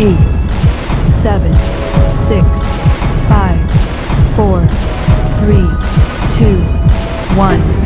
8, 7, 6, 5, 4, 3, 2, 1.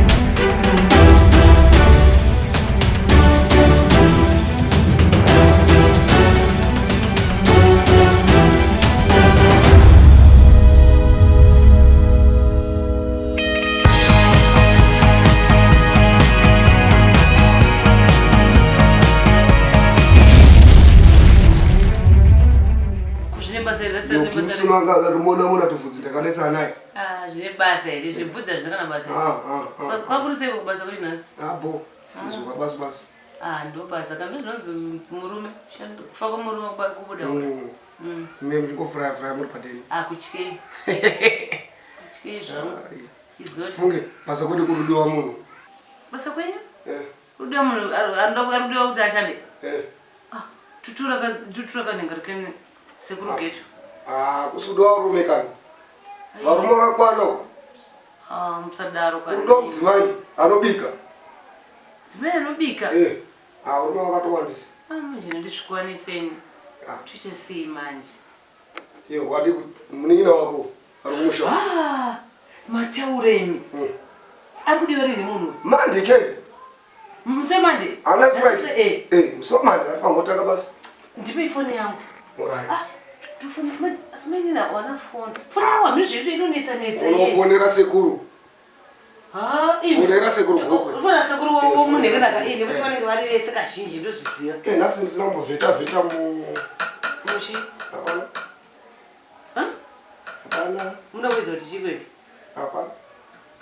Zvine basa here Mona mona tuvhudzi ndakanetsa naye. Ah, zvine basa here zvibvudzi hazvina kana basa Ah, ah, ah. Kwakuri sei kubasa kuri nhasi? Ah, bo. Sizuka basi basi. Ah, ndo basa kambe zvinonzi murume kufa kwemurume kubuda ura. Mimi ndingofuraya furaya muri padeni. Ah, kutyei. Kutyei zvangu. Chizoti. Funge basa kwedu kurudiwa munhu. Basa kwenyu? Eh. Rudiwa munhu arudiwa kuti ashande. Eh. Ah, tutura ka tutura kanenge rikene sekuru geto. Ah, kusudiwa varume kani. Varume vakakwana uko. Ah, musadaro kani. Kurudiwa mudzimai anobika. Dzimai anobika. Eh. Ah, varume vakatowandisa. Ah, manje ndizvikwaniseni. Ah. Tuite sei manje? Iye wadi munin'ina wako ari kumusha. Ah, mataura imi. Ari kudiwa rini munhu? Mande chaiyo. Musi wemande? Ana Friday. Eh. Eh, musi wamande anofanira kutanga basa. Ndipe foni yangu. Alright. Ah, ndofona manje asi mainini wana foni. Foni yangu hameno zvedu inonetsa netsa. iye. Unofonera sekuru. Ah, imi. Fonera sekuru Gokwe. Fonera sekuru Eh, womunheke fonera ndaka sekuru. eh nekuti Eh. vanenge vari vese kazhinji ndozviziva. Eh, nhasi ndisina kumbovheta vheta mu Mushi. Hapana. Ha? Hapana. Munoda kuedza kuti chikwete? Hapana.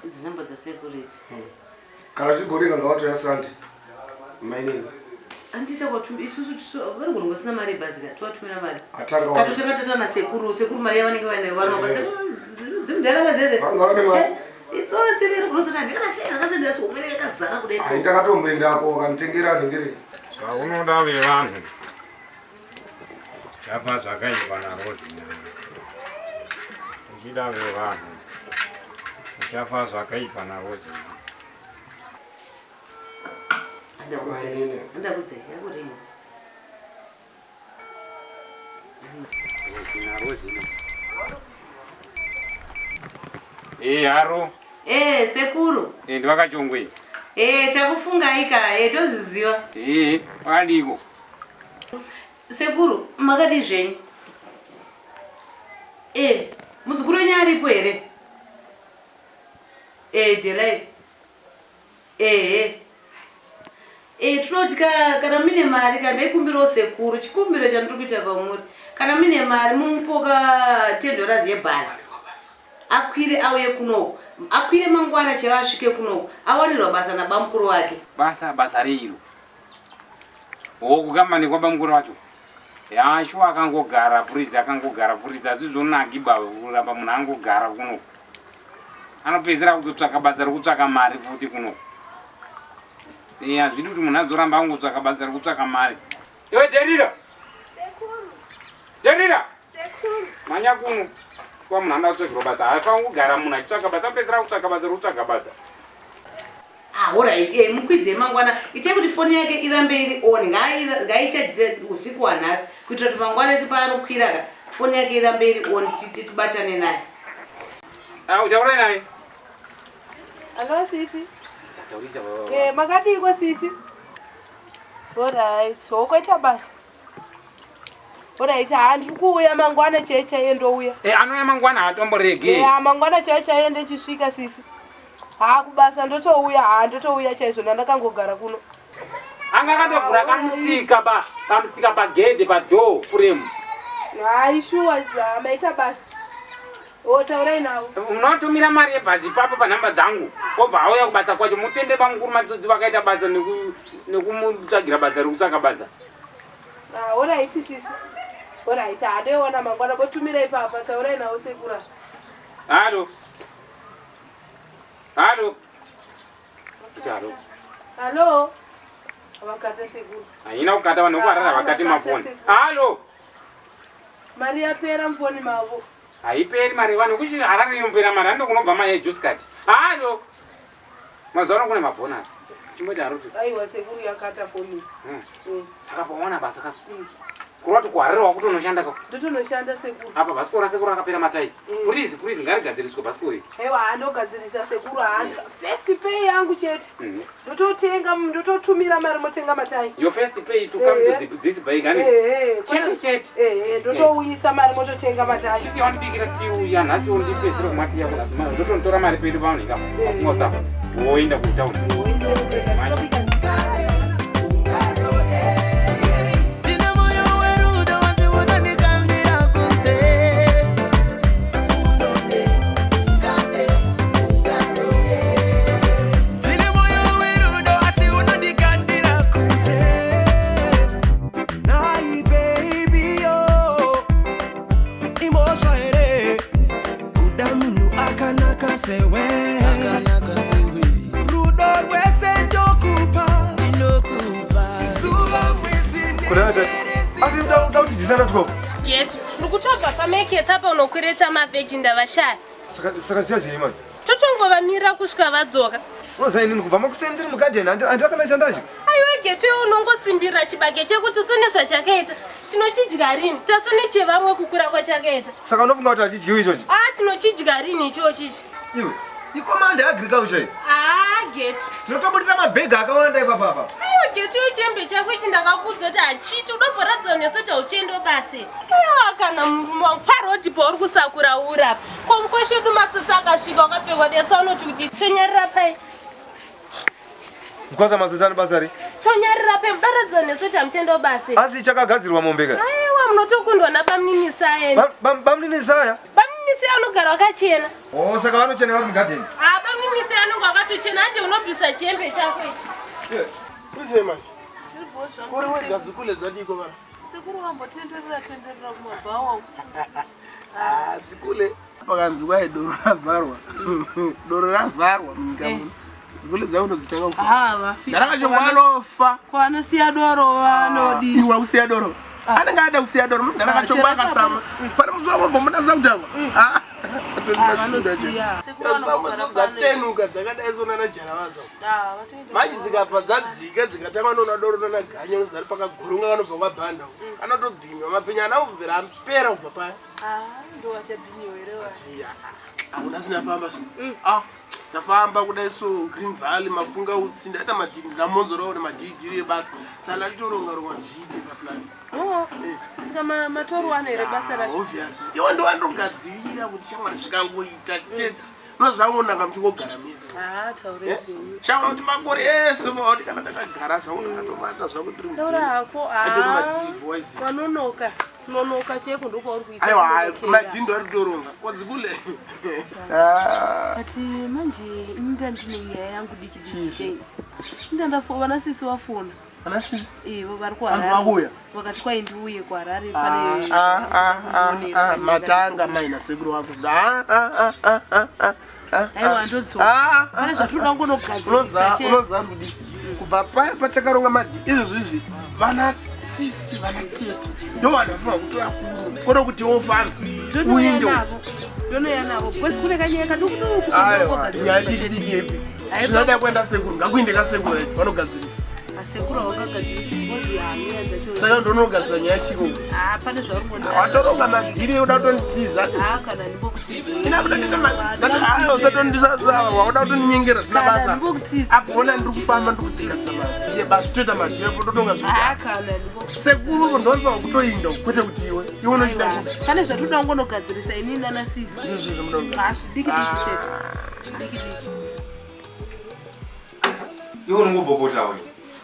Idzi namba dzasekuru idzi. Kana zvigoreka ngavatoya sandi. Mainini. Andiita kwatumbi isusu tisu vanogona kunge vasina mari yebhazi ka tovatumira mari. Atanga wa. Katotanga tatana sekuru sekuru mari yavanenge vainayo vanopa Eh. sekuru dzimudhara dzeze. Vanga vane mari. Itsotsi riri kurosota ndikana sei ndakasendera homwe yakazara kudai. Ai ndakatomboendako wakanditengera ningiri. Zvaunoda vevanhu zvafa zvakaipa naRosina. Uchida vevanhu uchafa zvakaipa naRosina. Mainini. Andakudze yakuringa. Rosina, Rosina. Eh, haro. Eh sekuru. Eh, ndivakachongwe. Eh takufungai ka eh toziziva. Eh, wakadiko. Sekuru makadii zvenyu? Eh muzukuru wenyu aripo here? Eh Delai. Ehe. Eh tinoti ka kana mine mari ka ndaikumbirawo sekuru chikumbiro chandiri kuita kwamuri. Kana mine mari mumupoka 10 dollars yebhazi. Akwire auye kunoku. Akwire mangwana chero asvike kunoku. Awanirwa basa nabamukuru wake. Basa basa reiro. Wokukamani kwabamukuru wacho. Ya, shuwa akangogara purizi akangogara purizi asi zvonaki baba kuramba munhu angogara kuno. Anopedzisira kutotsvaka basa rekutsvaka mari futi kuno. Eh, hazvidi kuti munhu azoramba angotsvaka basa rekutsvaka mari. Iwe Derira. Sekuru. Derira. Sekuru. Manya kuno. Shuwa munhu anoda kutsvagirwa basa. Haafaniri kugara munhu achitsvaka basa anopedzisira kutsvaka basa rekutsvaga basa. Ah, alright, eh, mukwidzei mangwana. Itai kuti foni yake irambe iri on. Ngaichajise usiku hwanhasi kuitira kuti mangwana ese paanokwira ka foni yake irambe iri on tibatane naye. Ah, utaurai naye. Hello sisi. Sataurisa baba. Eh, makadiko sisi? Alright, wokoita basa. Alright, haa ndiri kuuya mangwana chaiye chaiye ndouya. Eh, anouya mangwana haatomboregi. Eh, mangwana chaiye chaiye ndichisvika sisi. Haa kubasa ndotouya, haa ndotouya chaizvo ndandakangogara kuno. Anga akatovhura kamusika pa pamusika pagedhe padoor frame. Hayi shuwa, haa maita basa. O taurai navo. Unotumira mari yebhazi ipapo panhamba dzangu obva auya kubasa kwacho mutende bamukuru matsotsi vakaita basa nekumutsvagira basa rekutsvaka basa. Ah, alright sisi. Alright, haa ndoiona mangwana botumira ipapa, taurai navo sekura. Halo. Halo. Halo. Halo. Vakata sekuru. Haina kukata vanhu vekuharara vakati mafoni. Halo. Mari yapera mufoni mavo. Haiperi mari vanhu kuchi Harare inopera mari hando kunobva mari yejusikati. Halo. Mazuva ano kune mabhonasi. Chimboti haruti. Aiwa sekuru yakata foni. Takapaona basa ka. Kureva kuti kuHarare wakutonoshanda ka? Ndotonoshanda sekuru. Apa bhasikoro rasekuru rakapera matayi. Purizi purizi ngarigadziriswe bhasikoro iri. Aiwa haa ndogadzirisa sekuru haa first pay yangu chete. Ndototenga ndototumira mari motenga matayi. Your first pay to come to the, this bike ani? Chete chete. Ehe ndotouyisa mari mototenga matayi. Sisi wandibikira tii uya nhasi wondipedzisira kumwa tii yako nhasi. Ndotonotora mari pedu pano ika. Pafunga woenda kutown. Getu, ndikutobva pameketha apa unokwereta mavheji ndavashaya. Saka chiya manje? Totongovamirira kusvika vadzoka. Unoziva inini kubva makuseni ndiri mugadheni handina kana chandadya. Aiwa Getu iwe unongosimbirira chibage chekuti sune zvachakaita. Tinochidya rini? Tasune chevamwe kukura kwachakaita. Saka unofunga kuti hachidyiwi ichochi? Ah, tinochidya rini ichochichi? Iwe, ikomanda yeagriculture iyi. Ah, Getu. Tinotobudisa mabhegi akawanda ipapa apa. Aiwa Getu iwe chembe chako ichi ndakakuudza kuti hachiti udobvoradza nesu kuti hauchiendo basa. Aiwa kana murume wangu parodhi pauri kusakura uri apa. Ko mukwasha wedu matsotsi akasvika wakapfekwa desa unoti kudii? Tonyarira pai? Mkwasa matsotsi ane basa rei? Tonyarira pai? Mudaradza nesu kuti hamuchiendo basa. Asi chakagadzirwa mombe ka? Aiwa munotokundwa nabamunini Saya. Bamunini Saya? Bamunini Saya unogara wakachena. Oh, saka vanochena vari mugadheni. Ah, bamunini Saya anonge wakatochena hande unobvisa chihembe chako ichi. Uze manje. Uri wega dzikule dzadiko vana. Sekuru vambotenderera tenderera kumabhawa uko. Ah, dzikule. Pakanzi kwai doro ravharwa. Doro ravharwa munyika muno. Dzikule dzavo ndodzotanga kufa. Ah, vafi. Ndarakacho vanofa. Kwanosiya doro vanodi. Iwe kusiya doro. Anenge ada kusiya doro munhu ndarakacho akasama. Pane musi wambomuda sakutanga. Ah. Dzatenuka dzakadai so nana jaravaza. Manje dzikabva dzadzika dzikatanga nona doro nana ganya nozari pakagurunga kanobva kwabhanda. Anotobhinywa mabhinya ana kubvira ampera kubva paya. Ah, ndowachabhinyiwa here wa. Hakuna sina famba zve. Ah, ndafamba kudai so Green Valley mafunga utsi ndaita madhiri ndamonzorawo nemadhiri ebasa. Saka ndachitoronga ronga zviite paplan. Oh, saka matorwana here basa racho? Obvious. Iwe ndowandogadzirira kuti shamwari zvikangoita chete. Unozvaona muchingogara mese. Ah, taure zvenyu. Shamwari kuti makore ese maoti kana ndakagara zvangu ndakatobata zvangu ndiri Taura hako. Andiri Ah. madhiri boys. Wanonoka. Nonoka cheko ndokwauri kuita. Aiwa, kunonokera. madhiri ndo ari kutoronga. Kodzikule. Ah. But manje ini ndandine nyaya yangu diki diki. Inda vana sisi vafona. Vana sisi? Ivo vari Vanzi kuHarare. vakuuya? Vakati kwai ndiuye kuHarare Ah, pane ah, ah, ah, ah, matanga mai nasekuru wako. Ah, ah, ah, ah, ah, ah, ah. Aiwa ndodzoka. Ah, Pane zvatinoda kungonogadzirisa Unoza chete. unoza kudi kubva paya patakaronga madhi izvozvo izvi vana sisi vana tete ndo vanhu vanofanira kutora kuru kwete kuti wofana Ndonouya uinde navo. Ndonouya navo. Because kune kanyaya kaduku duku. aiwa nyaya diki diki yepi zvinoda kuenda sekuru ngakuinde kasekuru aiti vanogadzirisa Asekuru havangagadzirisi because hamiya dzacho. saka ndonogadzira nyaya chiko Ah, pane zvauri kuona. watoronga madhiri uda kutonditiza Ah, kana ndimbokuti. ina kuda usatondisasa wauda kutoninyengera zvisina Kana basa ndimbokuti. apo ona ndiri kufamba ndiri kutigadzira madhiri basa toita madhiri ndotonga Ah, zvikuita kana ndimbokuti. sekuru ndonzwa kutoinda kwete kuti iwe iwe unochida Aiwa, pane zvatoda kungonogadzirisa inini nana sisi. Ndizvo zvamunoda kugadzirisa. Ah, zvidiki diki chete. Zvidiki diki. Iwe unongobhobhota uyu.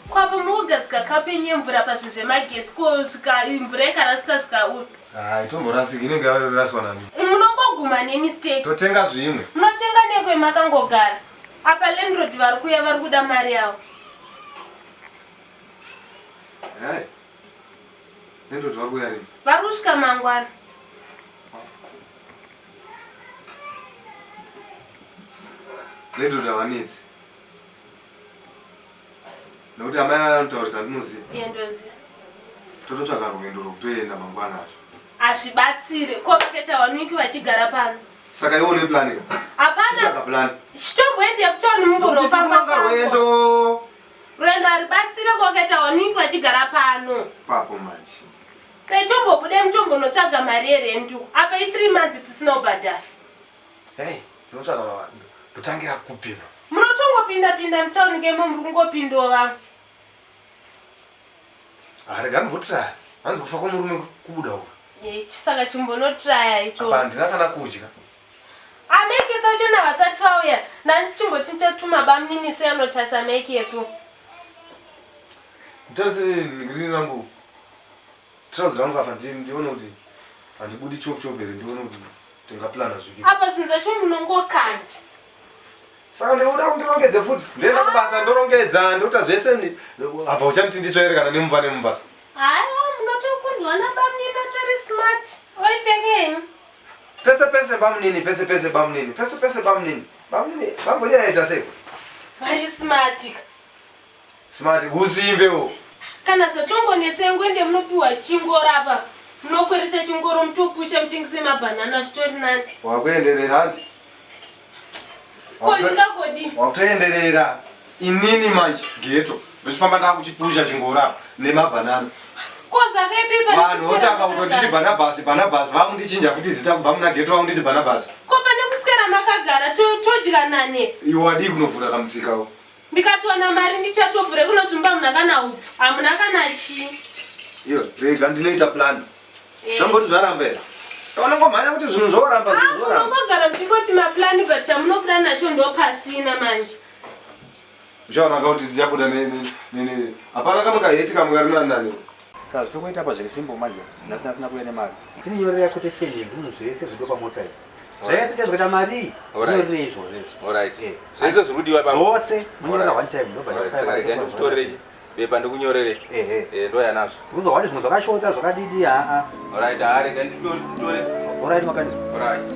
Kwapo mukugadzika kapu yenyu yemvura pazvinhu zvemagetsi ko svika mvura ikarasika svika uri. Hai, tomborasika inenge yaraswa nani. Munongoguma nemistake. Totenga zvimwe. Munotenga nekwe makangogara. Apa landlord vari kuuya vari kuda mari yavo. Hai. Landlord vari kuuya rini? Vari kusvika mangwana. Landlord havanetsi. Nekuti amai vaya vanotaurisa ndinoziva. Iye ndoziva. Tototsvaga rwendo rwekutoenda mangwana acho. Hazvibatsire. Ko vakaita waniki vachigara pano. Saka iwe une plan ka? Hapana. Chitsvaga plan. Chitomboende kutauni mumbonofamba. Tichironga rwendo. Rwendo haribatsire ko vakaita waniki vachigara pano. Papo manje. Chombobude muchombonotsvaga mari yerendi uko. Apa i3 months tisina kubhadhara. Hey, ndinotsvaga ndotangira kupima. Munotongopinda pinda mutauni kemo muri kungopindawo vamwe. Ah, rega ndimbotraya. Hanzi kufa kwemurume kubuda uko. Saka chimbonotraya icho. Apa handina kana kudya. Ameke tachona vasati vauya. Nani chimboti ndichatuma bamunini sei anotarisa maiki yetu. Nditarisire green rangu. Trouser rangu apa ndione kuti handibudi chop chop here ndione kuti tingaplana zvipi. Apa zvinhu zvacho munongokanda. Saka ndikuda kundirongedze futi. Ndoenda kubasa ndorongedza ndoita zvese apa uchanditi nditsvaire kana nemumba nemumba. Haiwa munotokundwa nabamunini atori smart. Oipfeke henyu. Pese pese bamunini pese pese bamunini pese pese bamunini. Bamunini bambonyaita sei? Vari smart ka. Smart husimbe uhu. Kana zvatongonetsa ngwende munopiwa chingoro apa. Munokwereta chingoro mutopusha mutengese mabhanana zvitori nani. Wakuenderera hanti? Ko ndingagodi? Wakutoenderera. Inini manje ghetto. Ndochifamba ndakuchipusha chingoro apa nemabhanana. Ko zvakaipa Vanhu votanga kutonditi Bhanabhasi Bhanabhasi vakundichinja futi zita kubva muna ghetto vakunditi Bhanabhasi. Ko pane kuswera makagara todya nani? Iwe wadii kunovhura kamusika uko? Ndikatowana mari ndichatovhure kunozvimba hamuna kana hupfu hamuna kana chii. Iyo rega ndinoita plan. Zvamboti zvaramba here? Unongomhanya kuti zvinhu zvoramba zvinhu zvoramba. Unongogara muchingoti maplan but chamunobuda nacho ndopasina manje. Uchaona ka kuti ndichabuda ne ne ne hapana kamwe kaheti kamwe kari nani nani. Saka zvitokuita apa zviri simple manje nhasi ndasina kuuya nemari. Tinonyorera quotation yezvinhu zvese zviripo pamota iyi. Zvese chazvikaita mari. Unyorere izvozvo izvi. Alright. Eh. Zvese zviri kudiwa ipapo. Zvose munyorera one time ndobva Alright, saka rega ndikutorere bepa ndikunyorere. Ehe. Eh, ndoya nazvo. Uzowati zvimwe zvakashota zvakadidi haa. Alright, haa rega nditore. Alright makani. Alright.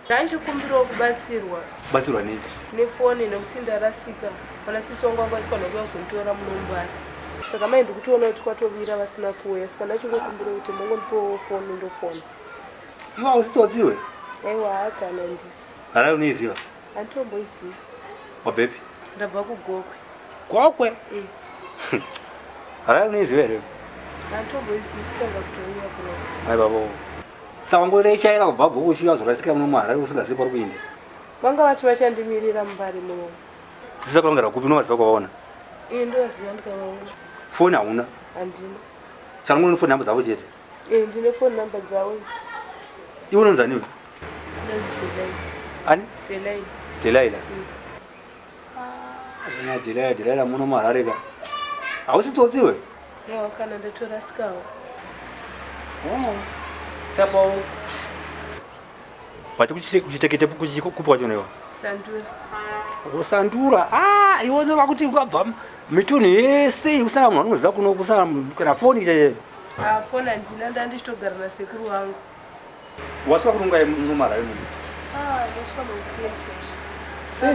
Ndanchikumbirawo kubatsirwa. Kubatsirwa nei? Nefoni nekuti ndarasika. Vana sisi vangu vanga vachifanira kuuya kuzonditora muno muMbare. Saka mai ndikutoona kuti kwatovira vasina kuuya saka ndachingokumbira kuti mongondipawo foni ndofona. Iwe hausi tsotsi iwe? Aiwa haa kana handisi. Harare unoiziva? Handitomboizivi. Wabvepi? Ndabva kuGokwe. Gokwe? Mm. Harare unoiziva here? Handitomboizivi kutanga kutouya kuno. Ai baba. Saka wangorechaira kubva Gokwe uchiuya kuzorasika muno muHarare usingazivi kwauri kuenda. Vanga vati vachandimirira muMbare muno. Sisi vakurongera kupi unovaziva kwavaona? Ini ndovaziva ndikavaona. Foni hauna? Handina. Saka une phone number dzavo chete? Eh, ndine phone number dzavo idzi. Iwe unonzi ani iwe? Ndonzi Delilah. Ani? Delilah. Delilah. Mm. Ah, zvanyaya Delilah, Delilah muno muHarare ka. Hausi tsotsi iwe? Yawa kana ndatorasikawo. Oh. Saka Wati kuchitekete kupi kwacho newe? Sandura. Kusandura. Ah, iwe unoreva kuti ukabva mitunhu yese usina munhu anoziva kuno kusana kana foni chaiye. Ah, foni handina ndandichitogara nasekuru vangu. Wasvika kurunga muno muno? Ah, ndasvika makuseni chete. Sei?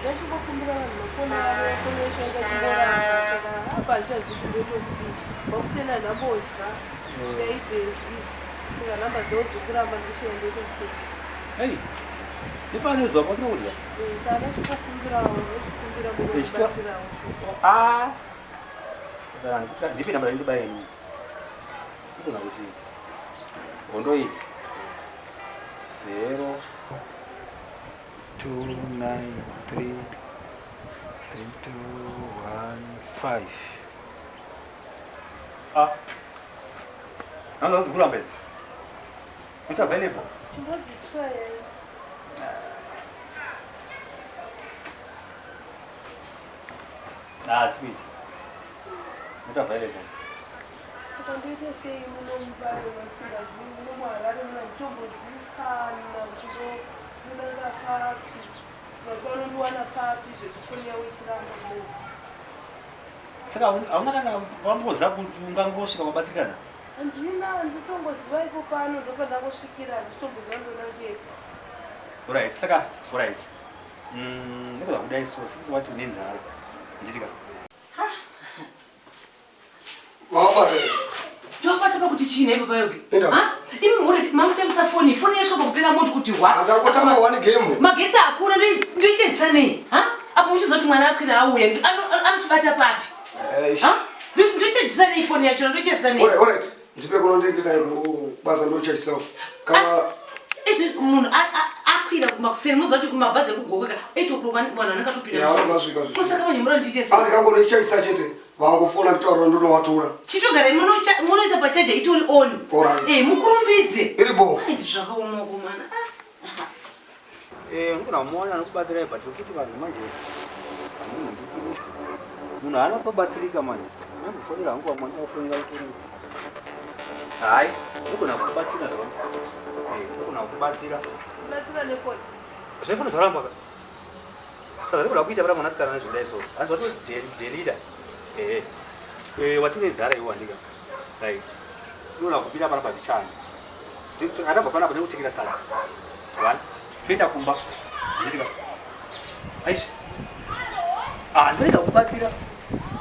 Ndachingokumbira vanhu mafoni avo, foni yacho yanga ichingoramba saka apa handichazivi kuti ndotokudii. Makuseni handambodya kusvika izvezvi izvi. Saka nhamba dzavo dzokuramba ndoshaye ndoita sei. Hey, nepane zuva pasina kudya? Eh, saka ndachikukumbirawo, ndachikukumbira munobatsirawo. Ah. Saka ndipe namba ndibaya ini. Ndikuona kuti hondo idzi 0 2 9 3 3 2 1 5 Ah. Namba dzikuramba idzi. Not available. Chimbodzitry. Ah, sweet. Not available. Saka ndoita sei muno muBare vasingazivi muno muHarare muna nditombozivikana kuti ndonanga papi vanhu vanondiwana papi zvekufoni yavo ichiramba kudai. Saka hauna kana wamboziva kuti ungangosvika wabatsirikana? Handina, handitongoziva ipo pano ndopandangosvikira, handitomboziva ndonangepi. Alright, saka alright. Ndikuda kudai so since wati une nzara. Nditi ka. Wabata here? Ndobata pakuti chii nhai baba Yogi? Ha? Imi mureti mamutambisa foni, foni yasvika pakupera moto kuti hwa. Andangotamba one game. Magetsi hakuna ndoichezisa nei? Ha? Apo muchizoti mwana akwira auya, anotibata papi? Ha? Ndoichezisa nei foni yacho? Ndoichezisa nei? Alright, alright. Ndipe kuno ndiende naye kubasa ndochachisawo. Kana Izvi munhu akwira kumakuseni muziva kuti kumabhazi ekugokeka 8 o'clock vanhu vanenge vatopinda. Ya, vanenge vasvika zve. Kusaka vanhu mura ndiite sei? Andikangonoichaisa chete. Vangofona nditaura ndonovatora. Chitogarai munoisa pachaja itori on. Alright. Eh, mukurumbidze. Iri bho. Ai, zvakaoma komana. Ah. Eh, ndikona kumuona anokubatsirai but kuti vanhu manje munhu anotsobatsirika manje. Ndambofonera hangu vamwe ndinofonera kuti hayi, ndikona kubatsira zvavo. Eh, ndikona kubatsira. Kubatsira nefoni. Zvefoni zvaramba ka. Saka ndikuda kuita para mwanasikana nezvekudai so. Hanzi watoti delete. Eh. Eh, watine nzara iwe handika. Right. Unoona kupira pana pachichana. Ndabva panapa ndikutekera sadza. One. Toenda kumba. Nditika. Aish. Ah, ndorega kubatsira.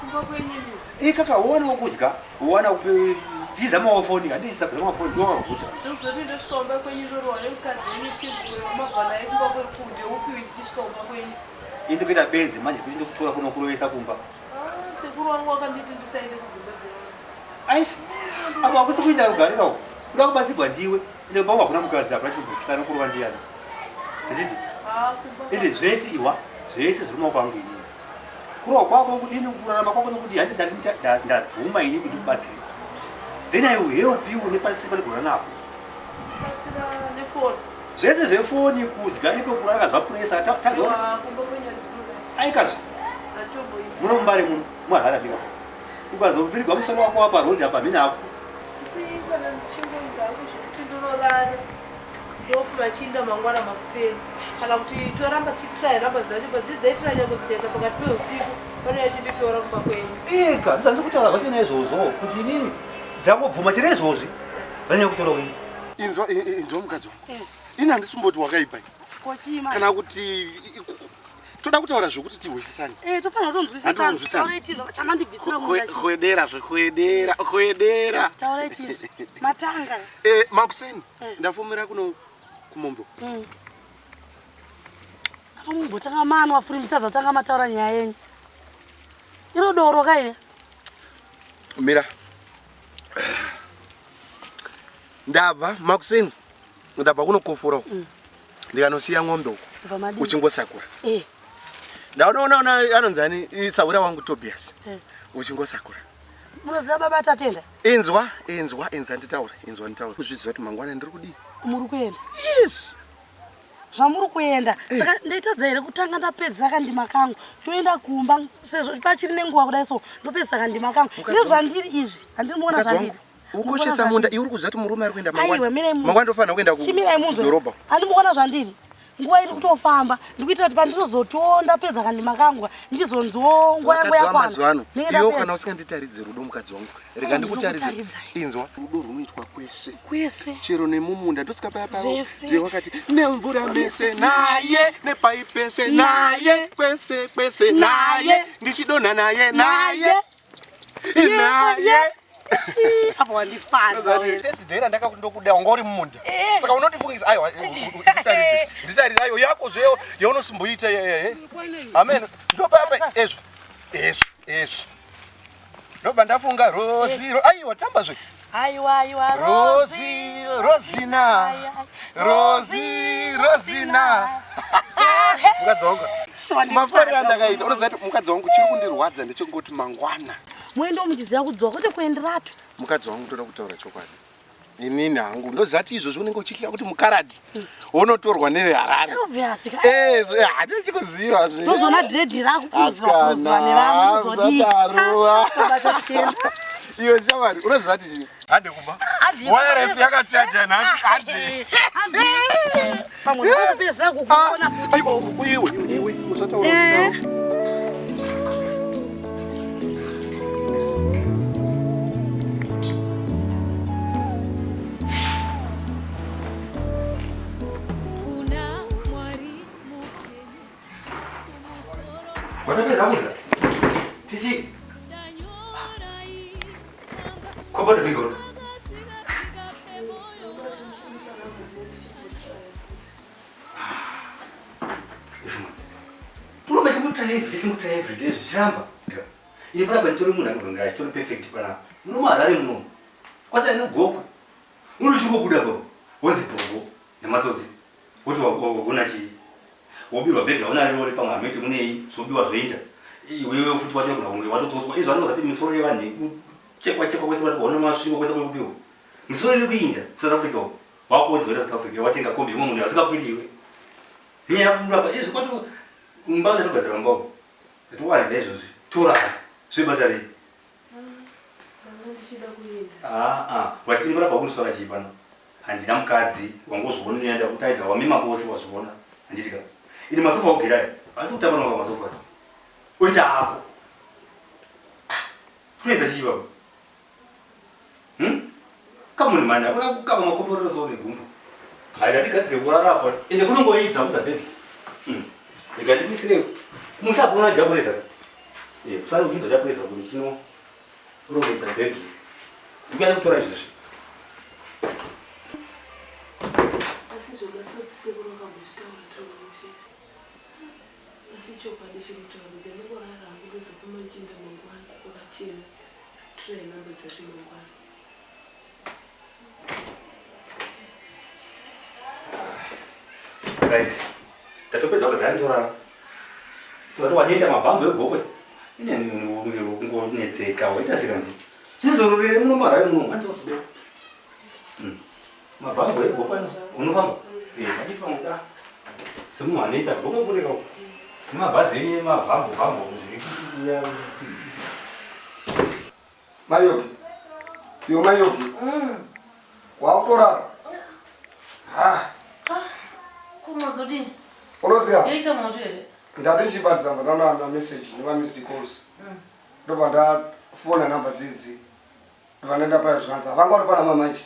Kumba kwenyu imi. Eh, kaka uwana kudya, uwana kutiza mafoni, handisi sabza mafoni ndowakuta. Zvekuzoti ndosvika kumba kwenyu ndorohwa nemukadzi wenyu chigure wamabva naye kumba kwekunde upi ndichisvika kumba kwenyu. Ini ndikuita benzi manje kuti ndikutora kuno kurovesa kumba. Ah, sekuru wangu wakanditi ndisaende kudzimba dzevanhu. Aish. Apa hakusi kuita rugare uko. Kuda kubatsirwa ndiwe. Ende kumba hakuna mukadzi hapana chimbochisa nokurova ndiyani. Ndichiti Ah, kumba. ende zvese iwa zvese zviri mumaoko angu inini. Kurova kwako ini kurarama kwako nokuti handi ndati ndabvuma ini kuti kubatsire. Then I will help you nepasi panogona napo. Kubatsira nefoni. Zvese zvefoni kudya nepekurara zvapuresa tazoona Aiwa, kumba kwenyu handinoda. aikazve Handitomboiti. muno mubare muno muharara ndika ukazopirigwa musoro wako wapa road apa mhini ako Asi kana ndichingoenda hangu zvekuti ndinorara ndofuma chiinda mangwana makuseni kana kuti toramba tichitry ramba dzacho padzidzaitira nyange dzikaita pakati peusiku vanouya chinditora kumba kwenyu. Eka ndozvandiri kutaura zvacho naizvozvo kuti inini dzangobvuma chero izvozvi vanyanya kutora wenyu. Inzwa inzwa mukadzi wangu. Ini handisimboti wakaipa. Kana kuti toda kutaura zvekuti tihwisisane. Eh, tofanira kutonzwisisana. Hatonzwisisana. Taurai tinzwa chamandibvisira munda chii. Kwedera zvekwedera, kwedera. Taurai tinzwa. Matanga. Eh, makuseni ndafomera kuno kumombe. Apa mumbotanga mano wafuri mutadza tanga mataura nyaya yenyu. Iro doro kaile. Mira. Ndabva makuseni ndabva kunokofora uko. Ndikanosiya ng'ombe uko. Ndabva madii? Uchingosakura. Eh. Ndaona ona anonzi ani sahwira wangu Tobias. Eh. Uchingosakura. Munoziva baba Tatenda? Inzwa, inzwa, inzwa nditaure, inzwa nditaure. Kuzviziva kuti mangwana ndiri kudii? Muri kuenda. Yes. Zvamuri kuenda. Saka ndaitadza here kutanga ndapedzisa kandima kangu. Toenda kumba sezvo pachiri nenguva kudai so ndopedzisa kandima kangu. Mukadzi wangu. Nezvandiri izvi. Handiri muona Mukadzi zvandiri. wangu, ukoshesa munda iwe uri kuziva kuti murume ari kuenda Aiwa, mangwana. mirai munzwe. Mangwana ndofanira kuenda Chimirai munzwe. kudhorobha. Handimuona zvandiri. Nguva iri kutofamba. Ndikuitira kuti pandinozotiwo ndapedza kandima kangu ndizonziwo nguva yangu Vakadzi yakwana. vamazuva ano Ndinenge iwe ndapedza. kana usinganditaridzi rudo mukadzi wangu rega Aiwa, ndikutaridze ndinokutaridzai. inzwa rudo runoitwa kwese Kwese. chero nemumunda ndosvika paya pavo Zvese. ndiye wakati nemvura mese naye nepai pese naye kwese kwese naye ndichidonha naye naye naye Apa wandifadza. tesidhera ndakakundokuda wanga uri mumunda saka unondifungisa aiwa nditaridze nditaridze aiwa yako zveyo yaunosimboita amen ndopapa ezvo ezvo ezvo ndobva ndafunga rozi aiwa tamba zve Aiwa aiwa rozi rozina rozi rozina mukadzi wangu mafariro andakaita unoziva kuti mukadzi wangu chiri kundirwadza ndechekungoti mangwana Muende muchiziva kudzoka kwete kuenderatu. mukadzi wangu ndoda kutaura chokwadi inini hangu ndoziva kuti izvozvi unenge uchihlya kuti mukaradhi unotorwa neharare Obvious. hatisi zve Ndozoona dread rako kuzwa kuzwa nevamwe ndozodii. Asikana, Baba Tatenda. iwe shamwari unoziva kuti chii hande kumba Handi. wireless yakachaja nhasi hande Handi. Pamwe ndokupedzisa kukuona futi. Iwe iwe usataura Eh. Watapedza kudya? Tichi. Kwabada bigoro. Turamba chimutry every day, chimutry every day zvichiramba. Ini panapa nditori munhu anogona achitori perfect panapa. Muno muHarare muno. Kwasara negokwe. Unochingobuda pa wonzi bhongo nematsotsi. Woti wagona chii? Wobirwa bhegi rauna riro pamwe hameti munei zvobiwa zvoita. Iwewe futi watogona kunge watotsotswa. Izvo vanozati misoro yevanhu ikuchekwa chekwa kwese kwati waona masvingo kwese kuri kubiwa. Misoro iri kuinda South Africa uko. Wakuwedzera South Africa watenga kombi imwe munhu asingakwiri iwe. Nyaya yakurapa izvi kwati mumba ndatogadzira mumba uko. Ndatowaridza izvozvi. Torara. Zvebasa rei? Ah ah, but ini panapa kundiswara chii pano? Handina mukadzi, wangozviona nyaya ndakutaidza wamema pose wazviona. Handiti ka? Ini masofa ogera aya. Asi kutamba nawo masofa. Oita ako. Kunoedza chii baba? Come on man, hakuna kukaba makomborero so negumbo. Hayi ndatigadzire kurara apa. Ende kunongoidza kudza baby. Rega ndikuisire kumusha hakuna jabureza. Eh, usare uchinzwa jabureza kuti chino rongedza baby. Ndikuya kutora izvozvi. Asi zvematsotsi sekuru vakambozvitaura tiri Asi chokwadi chiri kutaurika ndingorara hangu ndozofuma ndichienda mangwana kwakachena try number dzacho mangwana. Right. Ndatopedza kugadzira nditorara. Uzati wandiita mabhambo egokwe. Ine kungonetseka waita seka ndi. Zvizororere muno marare muno handizoda. Mabhambo egokwe unofamba? Eh, handiti pamwe semunhu anoita gokwe kureka uko. Nemabhazi enyu emabhambo bhambo zviri kuti uya. Mayogi. Yo Mayogi. Wakutorara. Ha. Kumazodini? Unoziva? Yaita moto here? Ndati ndichibatidza ndaona na message nema missed calls. Ndobva ndafona namba dzidzi. Ndobva ndaenda paya zvikanzi havanga vari pana manje.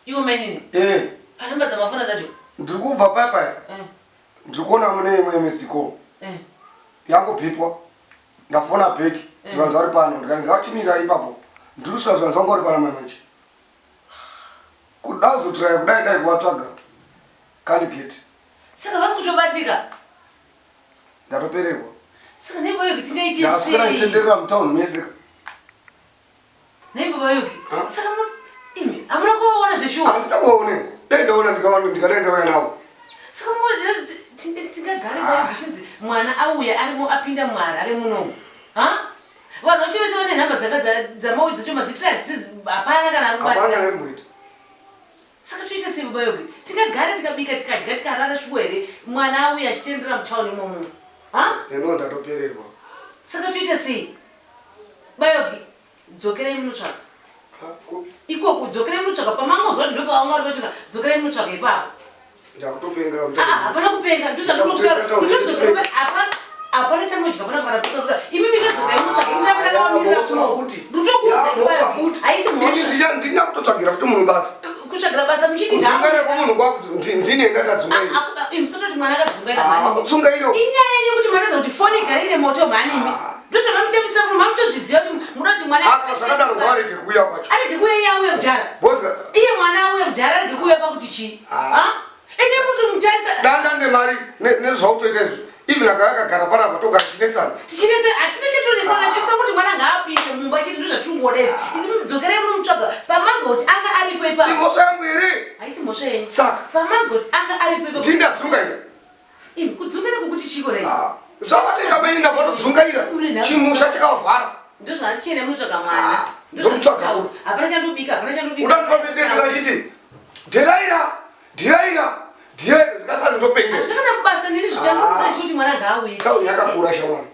Iwe mainini? Eh. Panhamba dzamafona dzacho? Ndiri kubva paya paya. Ndiri kuona mune imwe missed call. Yangobhipwa. Ndafona back zvikanzi vari pano ndikati ngachimira ipapo. Ndiri kusvika zvikanzi vanga vari pana manje. Kuda kuzotraya kudai dai kuvatsvaga. Can't get. Saka vasi kutobatika? Ndatopererwa. Saka nemba yogi tingaite Ndaswera sei? ndichitenderera mutown mese. Nhai baba Yogi, saka imi hamuna kuvaona zveshuwa? Handina kuvaona. Dai ndaona ndikaona ndikadai ndauya navo. Saka tingagare ah. zvichinzi mwana auya arimo apinda muHarare munomu. Ha? Vanhu vacho vese vane nhamba dzaka dzamauyi dzacho madzitira hapana kana ari kubatsira. Hapana ari kuita. Saka toita sei baba Yogi? Tingagare tikabika tikadya tikarara shuwa here mwana auya achitendera mutown imomo? Ha? Neniwo ndatopererwa. Saka toita sei? Bayogi, dzokerai munotsvaka. Ikoko dzokerai munotsvaka pamangozwa kuti ndopavanga vari vasvika, dzokerai munotsvaka ipapo. Ndakutopenga. Ah, hapana kupenga, ndozvandinokuta. Kutodzokera hapana hapana chamodya pana kana pesa kuti imi mitodzokerai munotsvaka imi ndakakamirira kuno. Ndotokuudza futi. Haisi mhosva. Ndina kutotsvagira futi munhu basa. Kutsvagira basa muchiti Kudzungaira kwemunhu kwaku ndine ndakadzungaira. Musatoti mwana akadzungaira mhani. Kudzungaira. Inyaya yekuti mwana kuti foni igare ine moto mhani imi. Ndozvamamuchemisa foni mamutozviziva kuti muda kuti mwana Akana zvakadaro ngaarege kuuya kwacho. Arege kuuya iye auya kudhara. Boss iye mwana auya kudhara arege kuuya pakuti chii? Ha? Ende kuti mutarisa danda nemari nezvautoita izvi. Even akauya akagara panapa togara tichinetsana. Tichinetsana hatina chatonetsana chose kuti mwana ngaapinde mumba chete ndozvatirungoda izvi. Imi mudzokerei munomutsvaga pamanzwa kuti anga aripo ipapo. Imhosva yangu here? Haisi mhosva yenyu. Saka pamanzwa kuti anga aripo ipapo. Ndindadzungaira. Imi kudzungaira kwekuti chiko rai? Zvavatenga mai ndavatodzungaira. Chimusha chakavhara. Ndozvandichienda munotsvaga mwana. Ndomutsvaga. Hapana chandobika, hapana chandobika. Uda ndifambe ndechiti. Dheraira. Dhiraira. Dhiraira ndikasati ndopenga. Hazvina kana basa neni zvichandokuda kuti mwana ngaauye. Tauni yakakura shamwari.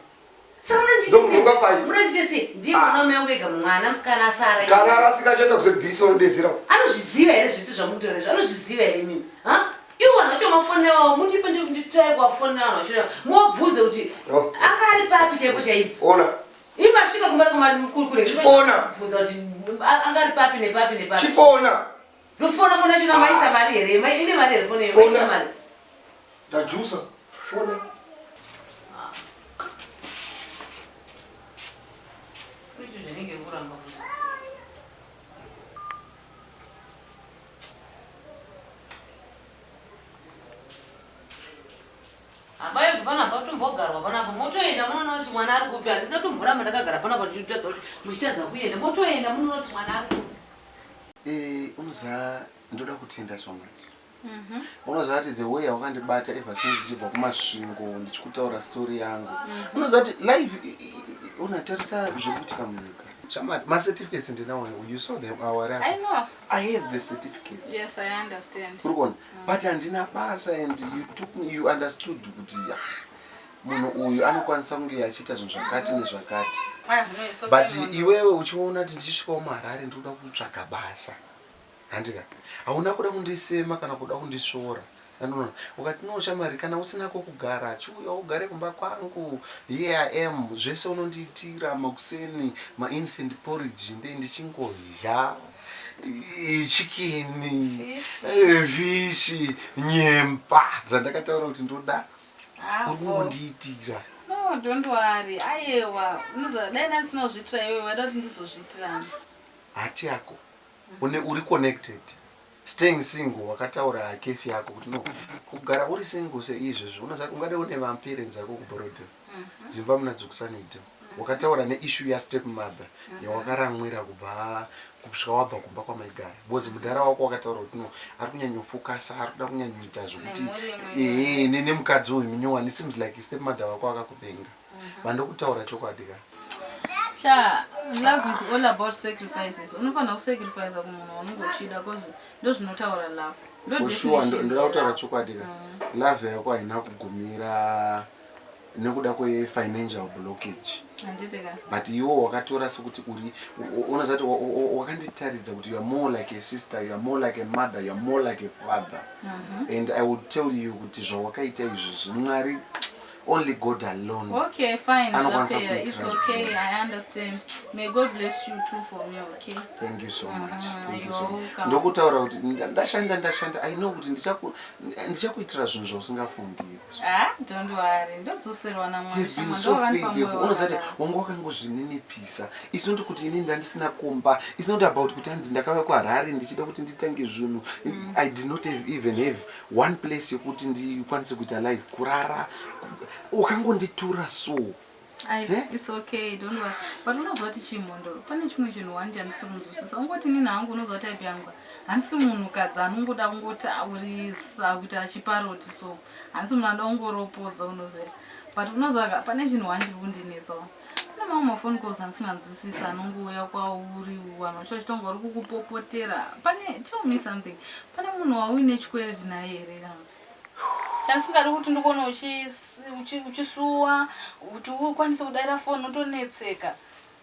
Saka Ndomunoka pai. munondite sei? Ndiye mwana wamai wangu ega mwana musikana asara. Kana arasika achaenda kuZBC unodetsera. Anozviziva here zvese zvamukutaura izvi? Anozviziva here imimi? Ha? Iwo vanhu vacho mafonera wavo mutipe nditrai kuvafonera vanhu vacho muvabvunze kuti anga ari papi chaipo chaipo. Ona. Imi masvika kumba kure. Chifona. Bvunza kuti anga ari papi nepapi nepapi. Chifona. Ndofona fona chino maisa mari here? Mai ine mari here fone iyo? Maisa mari. Ndajusa. Fona. Inenge iri kuramba futi. Hambai panapa patombogarwa panapa motoenda munoona kuti mwana ari kupi handingatomboramba ndakagara panapa ndichitadza kuti muchitadza kuenda motoenda munoona kuti mwana ari kupi. Eh, unoziva ndoda kutenda so much. Unoziva kuti the way yakandibata ever since ndichibva kumasvingo ndichikutaura story yangu. Unoziva kuti life unatarisa zviri kuitika munyika. Shamwari, macertificates ndinawo, you saw them our I know. I have the certificates. Yes, I understand. Uri kuona? But handina basa and you took me, you understood kuti ah, munhu uyu anokwanisa kunge achiita zvinhu zvakati nezvakati. Ah, no, it's okay, But Mondo. iwewe uchiona kuti ndichisvikawo muHarare ndinoda kutsvaga basa. Handika. Hauna kuda kundisema kana kuda kundisvora. Anoona ukati no shamwari kana usina kwekugara chiuya ugare kumba kwangu. Here I am zvese unondiitira makuseni mainstant porridge nde ndichingodya chicken fish nyemba dzandakataura kuti ndoda Ah, uri kungondiitira. No, don't worry. Ayewa, unoziva dai ndandisina kuzviitira iwewe waida kuti ndizozviitirani. Hati yako une uri connected staying single wakataura kesi yako kuti no kugara uri single seizvezvi unoziva ungade une vaparents ako kuBorrowdale dzimba muna dzokuSunningdale wakataura neissue yastep mother yawakaramwira kubva kusvika wabva kumba kwamaigara because mudhara wako wakataura kuti no ari kunyanyofokasa ari kuda kunyanyoita zvokuti Nemhuri imwe. ehe nemukadzi uyu munyowani seems like step mother wako akakupenga vandokutaura chokwadi ka. Sha, love is all about sacrifices. Unofanira kusacrifice kumunhu waunenge uchida cause ndozvinotaura love. Ndo For sure, definition ndoda kutaura yelove. chokwadi ka love yako haina kugumira nekuda kwefinancial blockage. Handiti ka? But iwo wakatora sekuti uri unoziva kuti wakanditaridza kuti you are more like a sister, you are more like a mother, you are more like a father. And I would tell you kuti zvawakaita izvi Mwari, only God alone Okay, fine. anokwanisa Zvapera. It's kuitira. okay. I understand. May God bless you too for me, okay? Thank you so much. Thank you You're so much. welcome. Ndokutaura kuti ndashanda ndashanda, I know kuti ndichakuitira zvinhu zvausingafungiri. Ah, don't worry. Ndodzoserwa naMwari. You've been Shama, so ndovanipa faithful. moyo Unoziva kuti wakadaro. wanga wakangozvininipisa. It's not kuti inini ndandisina kumba. It's not about kuti hanzi ndakauya kuHarare ndichida kuti nditange zvinhu. I did not have even have one place yekuti ndikwanise kuita live kurara. Ukangonditura so. Ai, Eh? it's okay, don't worry. But unoziva kuti chimhondoro, pane chimwe chinhu wani chandisiri kunzwisisa. Ungoti inini hangu unoziva type yangu. Handisi munhukadzi anongoda kungotaurisa kuita achiparoti so. Handisi munhu anoda kungoropodza unoziva. But unoziva ka pane chinhu wani chiri kundinetsawo. Pane mamwe mafoni calls andisinganzwisisi anongouya kwauri vanhu vacho vachitonga vari kukupopotera. Pane tell me something. Pane munhu wauine chikwereti naye here kana kuti? Chandisingadi kuti ndikuone uchisuwa kuti ukwanise kudaira foni utonetseka.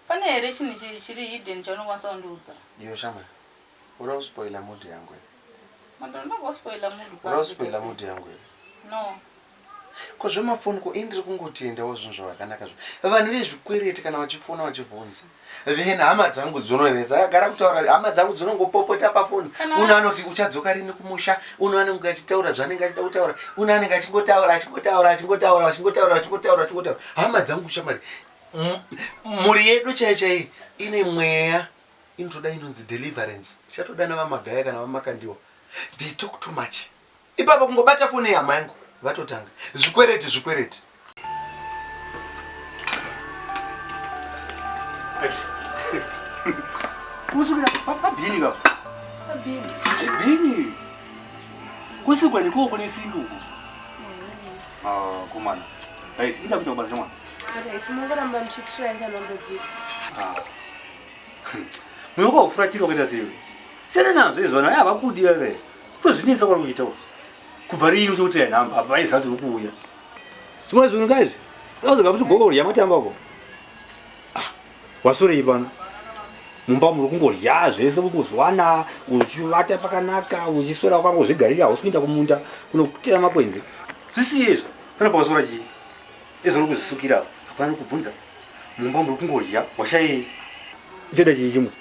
Pane here chinhu chiri hidden chaunokwanisa kundiudza? Iyo shama. Uda kuspoila mood yangu here? Mandoro ndangospoila mood Uda kwako kuspoila kuita mood yangu here? sei? No. Ko zvemafoni ko ini ndiri kungotendawo zvinhu zvakanaka zvo. Vanhu vezvikwereti kana vachifona vachibvunza. Then hama dzangu dzinonetsa. Agara kutaura hama dzangu dzinongopopota pafoni. Uno anoti uchadzoka rini kumusha, uno anenge achitaura zvaanenge achida kutaura, uno anenge achingotaura achingotaura achingotaura achingotaura achingotaura achingotaura. Hama dzangu shamwari. Mhuri yedu chaiyo chaiyo ine mweya inotoda inonzi deliverance. Tichatodana vaMagaya kana vaMakandiwa. They talk too much. Ipapo kungobata foni yehama yangu vatotanga. Zvikwereti zvikwereti. Kusukira pabhini ka. Pabhini. Bhini. Kusukwa ndikoko nesimbi uko. Ah, komana. Right, ida kuita kubasa mwana. Right, mungoramba muchitry kana mbedzi. Ah. Mweya wakafuratira wakaita sei? Siyana nazvo izvo vana havakudi vave. Kutozvinetsa kwari kuita uko. Kubva rini uchikuti nhamba apa vaiziva kuti uri kuuya. Zvimwe zvinhu kaizvi. Unozoga kuti gogo urya matamba uko. Ah, wasurei pano? Mumba muri kungorya zvese kungozwana, uchivata pakanaka, uchiswera wakangozvigarira, hausi kuenda kumunda kunokutera makwenzi. Zvisiye izvo. Pana pakaswera chii? Izvo uri kuzvisukira hapana kubvunza. Mumba muri kungorya, washayei? Uchada chii chimwe?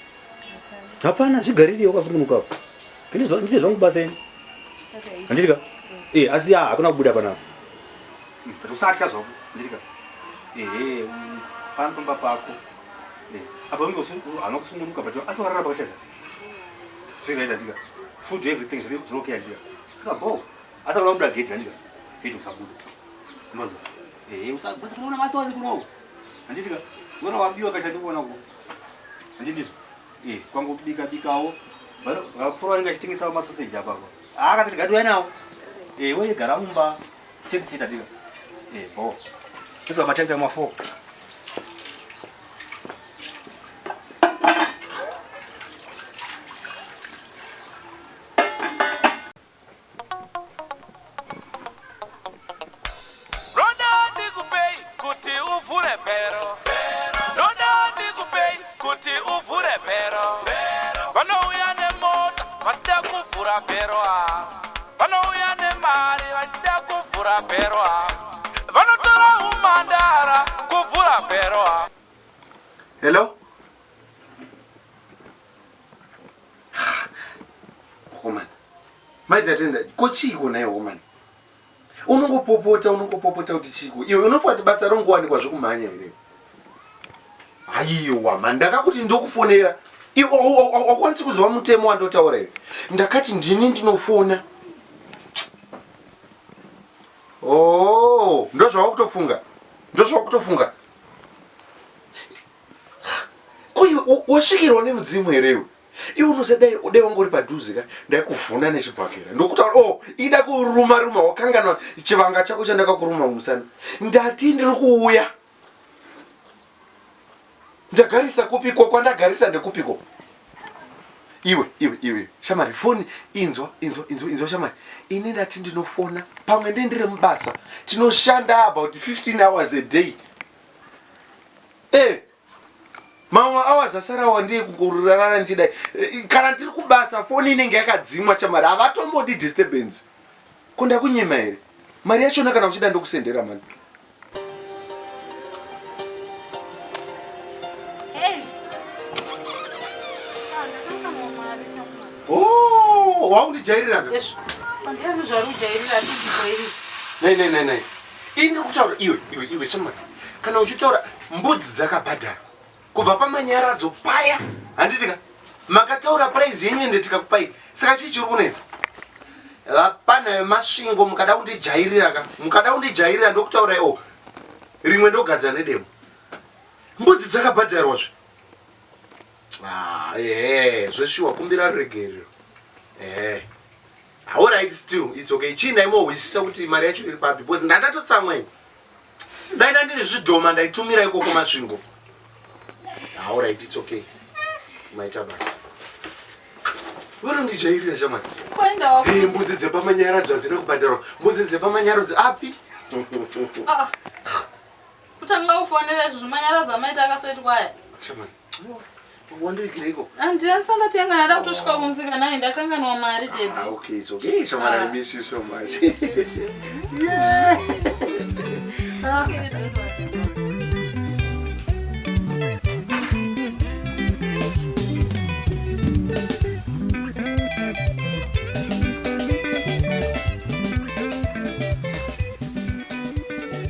Hapana, zvigarire wakasungunuka apo. Ndizvo zvangu basa ini. Handiti ka? Eh, asi ah, hakuna kubuda panapa. But usatya zvako, handiti ka? Ehe, pano pamba pako. Eh. Apa unge hauna kusununguka but asi warara pakashata. Zviri right andika. Food everything zviri zviri okay andika. Saka bho. Asi unoda kubuda gate andika. Gate usabuda. Unoziva. Eh, usabuda kuona matozi kuno. Handitika. Unoona wabiwa kashati kuona ku. Handindizvo. Eh, kwangu bika bikawo. Vakapfuura vanenge vachitengesa masoseji apa apa. Ah, akati ngatiuya nawo. Eh, wewe gara mumba. Chete chete andika. Eh, bho. Tozwa matanga ma 4. Roda ndikupei kuti uvhure bhero. Roda ndikupei kuti uvhure bhero. Vanouya nemota vachida kuvhura bhero ah. Vanouya nemari vachida kuvhura bhero ah. Vanotora umandara kuvhura bhero ah. Hello? Woman. Mai Tatenda, ko chiiko nhai woman? Unongopopota unongopopota kuti chiiko? Iwe unofunga kuti basa rongowanikwa zvekumhanya here? Haiwa man, ndakakuti ndokufonera. Iwe haukwanisi kunzwa mutemo wandotaura here? Ndakati ndini ndinofona. Oh, ndozvawakutofunga. Ndozvawakutofunga. Ko iwe wasvikirwa nemudzimu here iwe? Iwe unoziva dai dai wanga uri padhuze ka ndaikuvhuna nechibhakera ndokutaura oh ida kuruma ruma wakanganwa chivanga chako chandakakuruma mumusana. Ndati ndiri kuuya. Ndagarisa kupiko kwandagarisa ndekupiko? Iwe iwe iwe shamari foni inzwa inzwa inzwa inzwa shamari ini ndati ndinofona pamwe ndiye ndiri mubasa tinoshanda about 15 hours a day Eh, mamwe hours asarawa ndiye kungorarara ndichidai eh, kana ndiri kubasa foni inenge yakadzimwa chamari havatombodi disturbance ko ndakunyima here mari yachona kana uchida ndokusendera mani Oh, wakundijairira ka? Nei nei nei nei. Ini ndiri kutaura iwe iwe iwe shamwari. Kana uchitaura mbudzi dzakabhadharwa kubva pamanyaradzo paya handiti ka makataura price yenyu ende tikakupai saka chii chiri kunetsa vapana vemasvingo mukada kundijairira ka mukada kundijairira ndokutaurai o rimwe ndogadza nedemo mbudzi dzakabhadharwa zve ah, ehe zveshuwa kumbira ruregerero ehe Alright still it's okay. Chii ndaimohwisisa kuti mari yacho iri papi because ndandatotsamwa ini. Dai ndandine zvidhoma ndaitumira ikoko Masvingo. Alright it's okay. Maita basa. Vanondijairira shamwari. Kuenda Hey, mbudzi dzepamanyaradzo hadzina kubhadharwa. Mbudzi dzepamanyaradzo api? Ah. Kutanga kufonera izvo zvimanyaradzo amaita akasoitwa aya. Shamwari. Wandivigireiko? Handina sandatenga ndada kutosvika kumusika naye ndakanganwa mari daddy. Ah, okay, it's okay. Shamwari, I miss you so much. Yeah.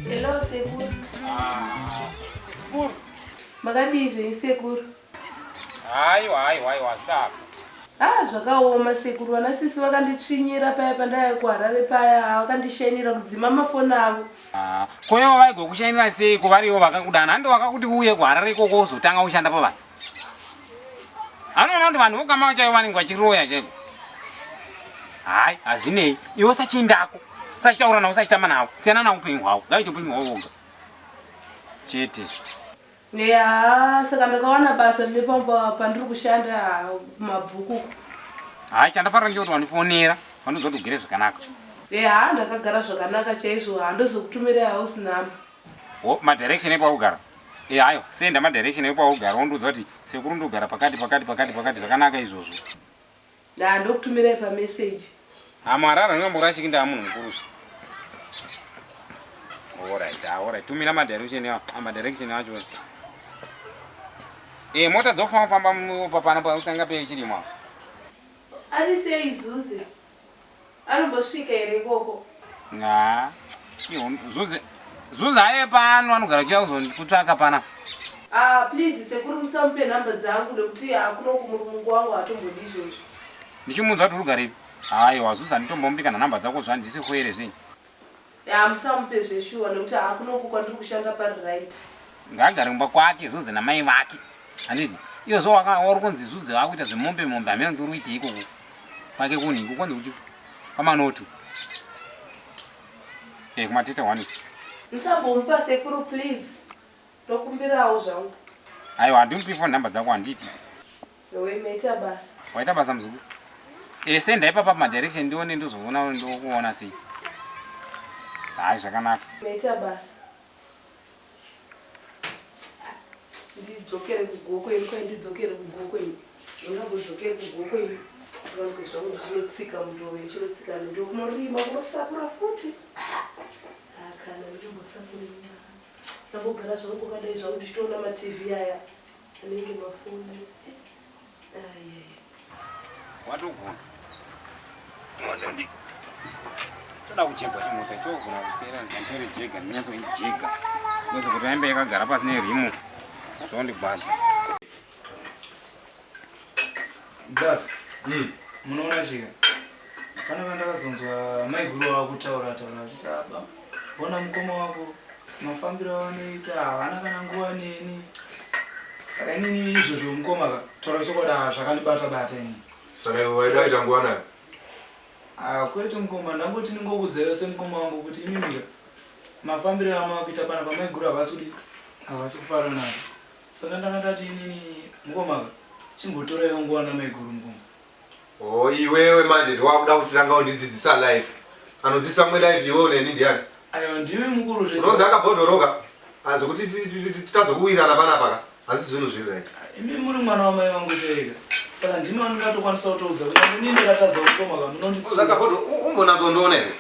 Hello sekuru. Ah, sekuru. Makadii zvenyu sekuru? Haiwa haiwa haiwa hazvidaro. Ah zvakaoma sekuru vana sisi vakanditsvinyira paya pandaiya kuHarare paya vakandishainira kudzima mafoni avo. Ah, ko ivo vaigokushainira sei ko varivo vakakudana handi vakakuti uuye kuHarare ikoko uzotanga kushanda pabasa. Anoona kuti vanhu vokama chaivo vanenge vachiroya chaiko. Hai hazvinei iwe usachiendako usachitaura navo usachitamba navo siyana navo upenyu hwavo ngavaite upenyu hwavo voga chete. Yaa saka ndakawana basa rine pamba pandiri kushanda kumabvuku uko. Hayi chandafarira ndechekuti wandifonera wandiudza kuti ugere zvakanaka. Yaa ndakagara zvakanaka chaizvo handozokutumirai house number. Ho madirection epaugara. Eh hayo senda madirection epaugara wondiudza kuti sekuru ndogara pakati pakati pakati pakati zvakanaka izvozvo. Haa ndokutumirai pamessage. Haa muHarare handingamborashiki ndaa munhu mukuru zve. Alright, ah, alright. Tumira madirection ah, madirection acho. Eh, mota dzofamba famba papana pakutanga pechirimo apo. Ari sei Zuze? Anombosvika here ikoko? Haa, Zuze Zuze aye pano anogara achiuya kuzokutsvaka pana. Ah please sekuru musamupe number dzangu nekuti hakuna kumurumungu wangu hatombodi izvozvo. Ndichimuudza kuti urugarepi. Haiwa Zuzu handitombomupi kana number dzako zvandisi kuere zve. Yaa musamupe zveshuwa nekuti hakuna uko kwandiri kushanda pari right. Ngaagare kumba kwake Zuze namai vake. Handiti iyo zvo waka uri kunzi Zuze wakuita zvemombe mombe hameno kuti uri kuitei ikoko. Kwake kunhingi kwanzi kuti kwamanotu. Eh kumatete one. Musambomupa sekuru please. Ndokumbirawo zvangu. Aiwa handimupi phone number dzako handiti. Yowe maita basa. Waita basa muzukuru. Eh senda ipapa pa direction ndione ndozoona ndokuona sei. Hayi zvakanaka. Maita basa. Ndidzokere kugoko ini kwai ndidzokere kugoko ini. Ndingambodzokere kugoko ini. Ndinowanikwe zvangu ndichinotsika mundove ndichinotsika ndove kunorima kunosakura futi. Ah kana ndinombosakura. Ndambogara zvangu kwakadai zvangu ndichitoona matv aya anenge mafoni. Watogona. Watondi. Toda kujegwa chimota chogona kupera nditore jega ndinyatsoijega. Ndozi kuti aimbe yakagara pasi nerimo. Zvondigwadza. Gas. Munoona chika. Pane pandakazonzwa maiguru wavo kutaura taura vachiti aba bona mukoma wako mafambiro avanoita havana kana nguva neni. Saka inini izvozvo mukoma ka taura chokwadi ah, zvakandibata bata inini. Saka iwe waida kuita nguva nayo? Ah, kwete mukoma ndangoti ndingokuudzaiwo semukoma wangu kuti imimi ka mafambiro amakuita pana pamaiguru havasi kudi havasi kufara nazvo. Saka ndanga ndati inini mukoma ka chimbotoraiwo nguva namaiguru mukoma. Oh, iwewe manje ndiwakuda kuti tanga undidzidzisa life. Anodzidzisa mwe life iwewe neni ndiani? Aiwa ndimi mukuru zve. Unozi akabhodhoroka. Azvokuti titadze kuwirana panapa ka. Asi zvinhu zviri right. Imi muri mwana wamai vangu chaika. Saka ndimi vandingatokwanisa kutoudza kuti inini ndakatadza mukoma ka munondisiya. Akabhodho umbonatsondiona here?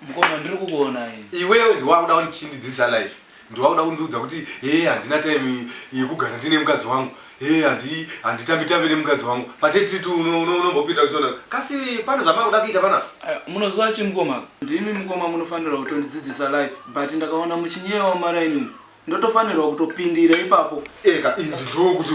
Mukoma ndiri kukuona ini. Iwewe ndiwakuda kundidzidzisa life. Ndiwakuda kundiudza kuti hee handina time yekugara ndine mukadzi wangu. Hee handi handitambi tambi nemukadzi wangu. Patete tu unombopinda uchiona. Kasi pane zvamakuda kuita pana? Munoziva chii mukoma? Ndimi mukoma munofanirwa kutondidzidzisa life but ndakaona muchinyewa mumaraini umu ndotofanirwa kutopindira ipapo. Eka indi ndokuti.